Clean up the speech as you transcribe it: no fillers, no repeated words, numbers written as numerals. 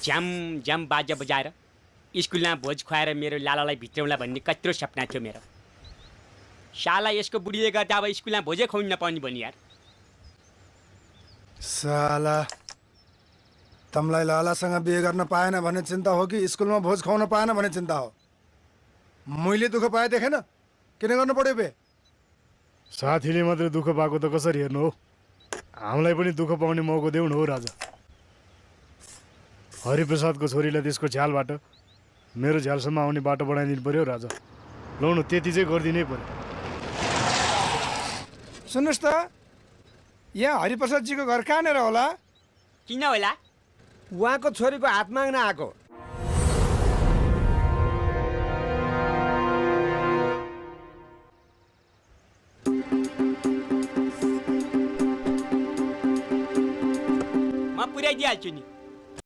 झ्याम झ्याम बाजा बजाएर स्कुलमा भोज खुवाएर मेरो लालालाई भित्राउला भन्ने कत्रो सपना थियो मेरो। साला यसको बुढीले गर्दा अब स्कुलमा भोजै खुवाउनु नपाउने भन्यो यार। साला तमलाई लालासँग बिहे गर्न पाएन भन्ने चिन्ता हो कि स्कुलमा भोज खुवाउन पाएन भन्ने चिन्ता हो? मैले दुःख पाए देखेन, किन गर्नु पर्यो बे? साथीले मात्रै दुःख पाएको त कसरी हेर्नु हो? हामीलाई पनि दुःख पाउने मौका देऊ न हो राजा। हरिप्रसादको छोरीलाई त्यसको झ्यालबाट मेरो झ्यालसम्म आउने बाटो बनाइदिनु पर्यो राजा। लौ न त्यति चाहिँ गरिदिनै पर्यो। सुन्नुहोस् त, यहाँ हरिप्रसादजीको घर कहाँनिर होला? किन होला? उहाँको छोरीको हात माग्न आएको। म पुर्याइदिइहाल्छु नि।